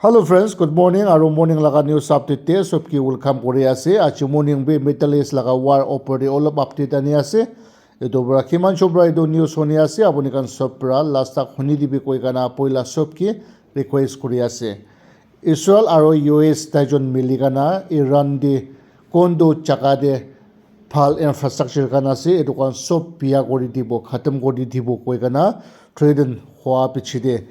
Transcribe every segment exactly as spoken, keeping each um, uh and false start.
Hello friends, good morning. Aru morning laga news update te sob ke welcome kuri ase. Aji morning bi Middle East laga war opor te olop update ani ase. Etu para kiman sob para etu news huni ase, apuni khan sob para last tak huni dibi koi kana poila sob ke request kuri ase. Israel aru U S taijon mili kana Iran te kondo jaga te bhal infrastructure khan ase, etu khan sob biya kuri dibo, khatam kuri dibo koi kana threaten hua piche te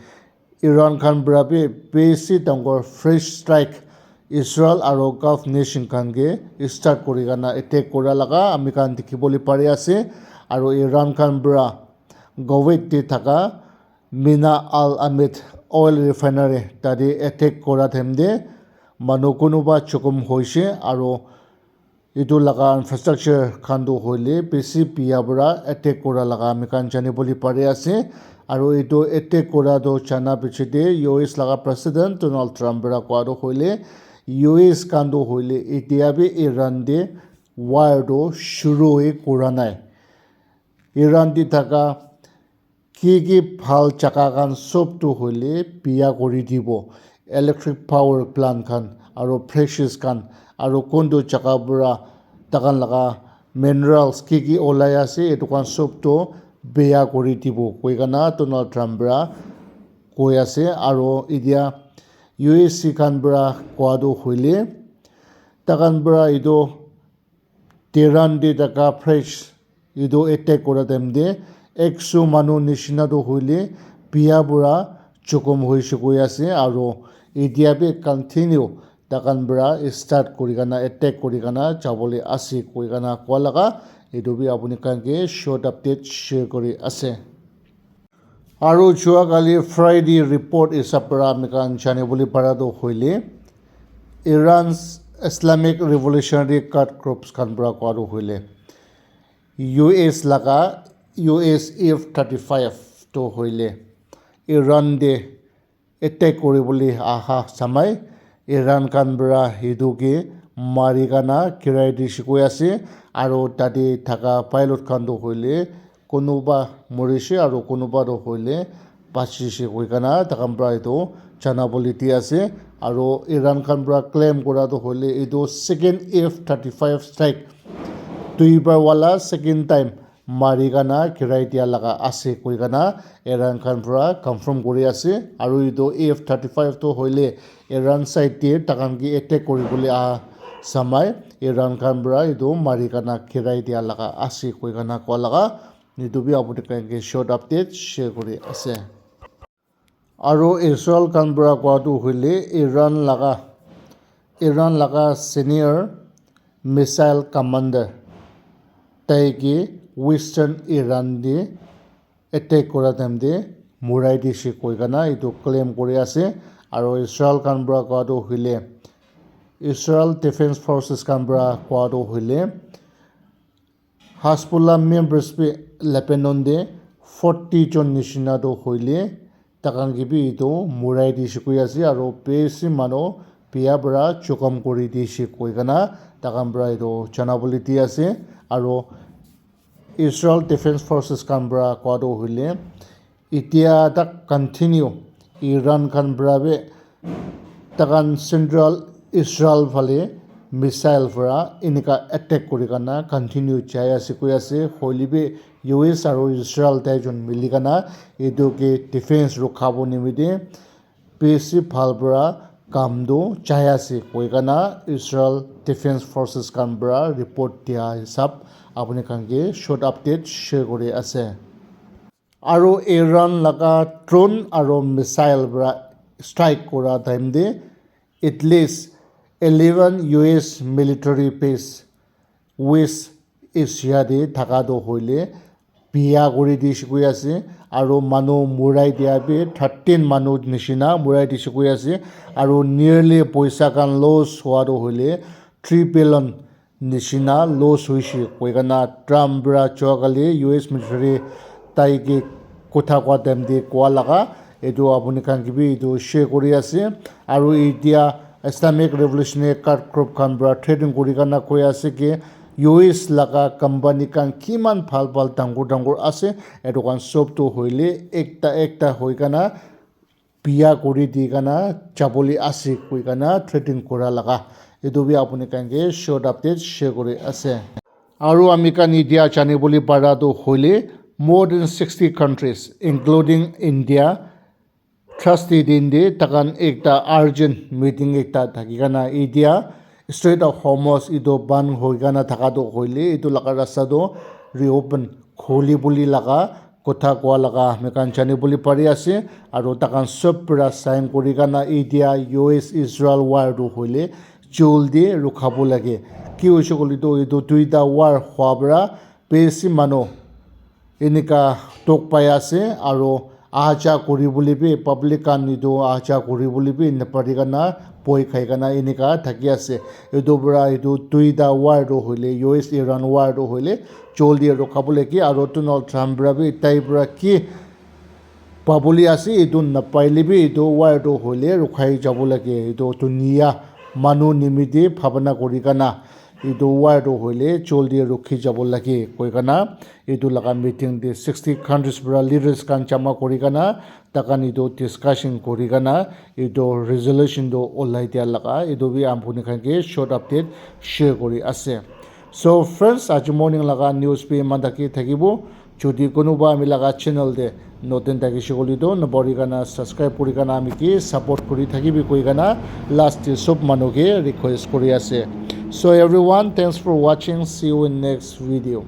Iran khan para bi besi dangor fresh strike Israel aru Gulf nation khan ke start kuri kana attack kura laga ami khan dikhi bole pari ase. Aru Iran khan para Kuwait te thaka Mina Al Ahmed oil refinery tate attack kura time te manu kunuba chukum hoise aru etu laga infrastructure khan tu hoile besi biya para attack kura laga ami khan jani bole pari ase. Aru etu attack kura tu jana piche te U S laga president Donald Trump para koa tu hoile U S khan tu hoile etia bi Iran te war tu shuru hoi kura nai. Iran te thaka ki ki bhal jaga khan sob tu hoile biya kuri dibo, electric power plant khan aru precious khan aru kuntu jaga para takan laga minerals ki ki olai ase etu khan sob tu biya kuri dibo koi kana Donald Trump para koi ase. Aru etia U S khan para koa tu hoile takan para etu Tehran te thaka fresh etu attack kura time te ekso manu nishina tu hoile biya para chukum hoise koi ase aru etia bi continue takan para start kuri kana attack kuri kana jabole ase koi kana koa laga etu bi apuni khan ke short update share kuri ase. Aru jua kali Friday report hisab para ami khan jani bole para tu hoile Iran's Islamic Revolutionary Guard Groups khan para koa tu hoile U S laga U S F thirty five tu hoile Iran te attack kuri bole aha samai Iran khan para etu ke mari kana girai dise koi ase aru tate thaka pilot khan tu hoile kunuba morise aru kunuba tu hoile bachise koi kana takan para etu jana bole di ase. Aru Iran khan para claim kura tu hoile etu second F thirty five strike duibar wala second time mari kana girai dia laga ase koi kana Iran khan para confirm kuri ase. Aru etu F thirty five tu hoile Iran side te takan ke attack kuri bole aha samai Iran khan para etu mari kana girai dia laga ase koi kana koa laga etu bi apuni khan ke short update share kuri ase. Aru Israel khan para koa tu hoile Iran laga Iran laga senior missile commander tai ke Western Iran te attack kura time te murai dise koi kana etu claim kuri ase. Aru Israel khan para koa tu hoile Israel Defense Forces khan para koa tu hoile Hezbollah members bi Lebanon te forty jon nishina tu hoile takan ke bi etu murai dise koi ase aru besi manu biya para chukum kuri dise koi kana takan para etu jana bole di ase. Aru Israel Defense Forces khan para koa tu hoile etia tak continue Iran khan para bi takan central Israel phale missile para enika attack kuri kana continue jai ase koi ase. Hoile bi U S aru Israel taijon mili kana etu ke defense rukha bo nimite besi bhal para kam tu jai ase koi kana Israel Defense Forces khan para report dia hisab apuni khan ke short update share kuri ase. Aru Iran laga drone aru missile para strike kura time te at least eleven U S military base West Asia te thaka tu hoile biya kuri dise koi ase aru manu murai dia bi thirteen manu nishina murai dise koi ase aru nearly poisa khan loss hua tu hoile three billion nishina loss hoise koi kana Trump para jua kali U S military tai ke kotha koa time te koa laga etu apuni khan ke bi etu share kuri ase. Aru etia Islamic Revolutionary Guard Group khan para threaten kuri kana koi ase ke U S laga company khan kiman bhal bhal dangor dangor ase etu khan sob tu hoile ekta ekta hoi kana biya kuri di kana jabole ase koi kana threaten kura laga. Etu bi apuni khan ke short update share kuri ase. Aru ami khan etia jani bole para tu hoile more than sixty countries including India Thursday din te takan ekta urgent meeting ekta thaki kana etia Strait of Hormuz etu ban hoi kana thaka tu hoile etu laga rasta tu reopen khuli bole laga kotha koa laga ami khan jani bole pari ase. Aru takan sob para sign kuri kana etia U S Israel war tu hoile joldi rukha bo lage. Ki hoise koile tu etu duita war hua para besi manu enika tok pai ase aru aha ja kuri bole bi public khan etu aha ja kuri bole bi napari kana boi khai kana enika thaki ase. Etu para etu duita war tu hoile U S Iran war tu hoile joldi rukha bo lage aru Donald Trump para bi tai para ki pabole ase etu napaile bi etu war tu hoile rukhai jabo lage. Etu dunia manu nimite bhabana kuri kana etu war tu hoile joldi rukhi jabo lage koi kana etu laga meeting te sixty countries para leaders khan jama kuri kana takan etu discussion kuri kana etu resolution tu olai dia laga etu bi apuni khan ke short update share kuri ase. So friends, aji morning laga news bi eman taki thakibo. Jodi kunuba ami laga channel te notun thakishe koile toh napahori kana subscribe kuri kana ami ke support kuri thakibi koi kana last te sob manu ke request kuri ase. So everyone, thanks for watching. See you in next video.